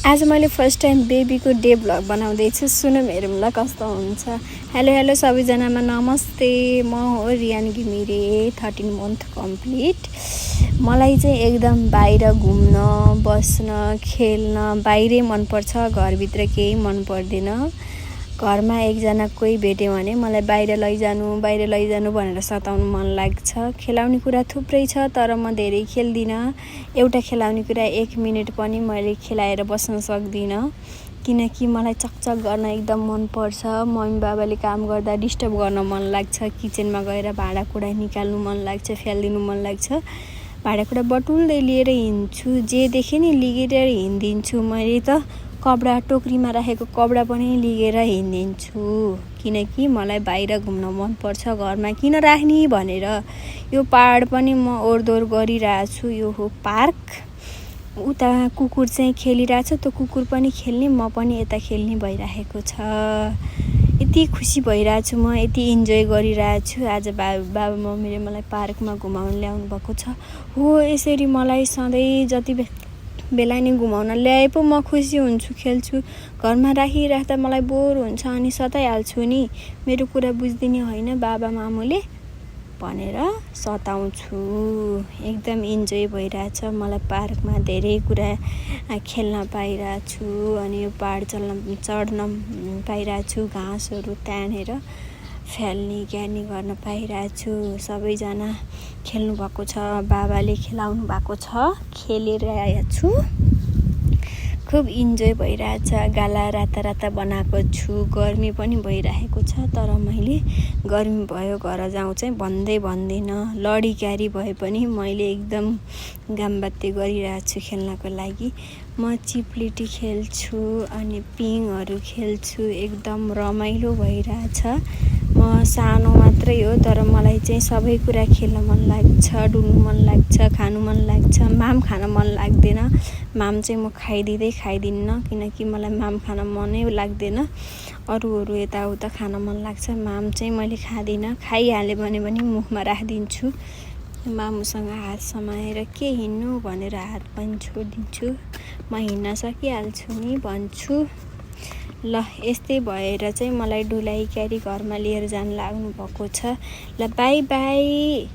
आज मैले first time बेबीको day vlog बनाउँदैछु। सुनौँ हेरौँ ल कस्तो हुन्छ। हेलो सबैजनामा नमस्ते। म हो रियान घिमिरे, 13 मन्थ कम्प्लिट। मलाई चाहिँ एकदम बाहिर घुम्न, बस्न, खेल्न बाहिरै मनपर्छ। घरभित्र केही मन पर्दैन। घरमा एकजना कोही भेट्यो भने मलाई बाहिर लैजानु भनेर सताउनु मन लाग्छ। खेलाउने कुरा थुप्रै छ तर म धेरै खेल्दिनँ। एउटा खेलाउने कुरा 1 मिनेट पनि मैले खेलाएर बस्न सक्दिनँ, किनकि मलाई चकचक गर्न एकदम मन पर्छ। मम्मी बाबाले काम गर्दा डिस्टर्ब गर्न मन लाग्छ। किचनमा गएर भाँडाकुँडा निकाल्नु मन लाग्छ, फ्यालिदिनु मन लाग्छ। भाँडाकुँडा बटुल्दै लिएर हिँड्छु, जे देखेँ नि लिएर हिँडिदिन्छु। मैले त कपडा टोकरीमा राखेको कपडा पनि लिएर हिँडिदिन्छु, किनकि मलाई बाहिर घुम्न मन पर्छ। घरमा किन राख्ने भनेर यो पहाड पनि म ओरदोर गरिरहेछु। यो हो पार्क। उता कुकुर चाहिँ खेलिरहेछ, त्यो कुकुर पनि खेल्ने, म पनि यता खेल्ने भइरहेको छ। यति खुसी भइरहेछु, म यति इन्जोय गरिरहेछु। आज बाबा मम्मीले मलाई पार्कमा घुमाउन ल्याउनु भएको छ। हो यसरी मलाई सधैँ जति बेला नि घुमाउन ल्याए पो म खुसी हुन्छु, खेल्छु। घरमा राखिराख्दा मलाई बोर हुन्छ अनि सताइहाल्छु नि। मेरो कुरा बुझ्दिने होइन बाबा मामुले भनेर सताउँछु। एकदम इन्जोय भइरहेछ। मलाई पार्कमा धेरै कुरा खेल्न पाइरहेछु अनि यो पहाड चढ्न पाइरहेछु। घाँसहरू तानेर फ्याल्ने गर्न पाइरहेछु। सबैजना खेल्नु भएको छ, बाबाले खेलाउनु भएको छ, खेलिरहेछु। खुब इन्जोय भइरहेछ। गाला राता बनाएको छु। गर्मी पनि भइरहेको छ तर मैले गर्मी भयो घर जाउँ चाहिँ भन्दिनँ। लडीकारी भए पनि मैले एकदम गामबाते गरिरहेछु खेल्नको लागि। म चिप्लिटी खेल्छु अनि पिङहरू खेल्छु। एकदम रमाइलो भइरहेछ। म सानो मात्रै हो तर मलाई चाहिँ सबै कुरा खेल्न मन लाग्छ, डुल्नु मन लाग्छ, खानु मन लाग्छ। माम खान मन लाग्दैन। माम चाहिँ म खाइदिन्न, किनकि मलाई माम खान मनै लाग्दैन। अरूहरू यताउता खान मन लाग्छ, माम चाहिँ मैले खाँदिनँ। खाइहालेँ भने पनि मुखमा राखिदिन्छु। मामुसँग हात समाएर के हिँड्नु भनेर हात पनि छोडिदिन्छु। म हिँड्न सकिहाल्छु नि भन्छु। ल यस्तै भएर चाहिँ मलाई डुलाइकारी घरमा लिएर जान लाग्नु भएको छ। ल बाई बाई।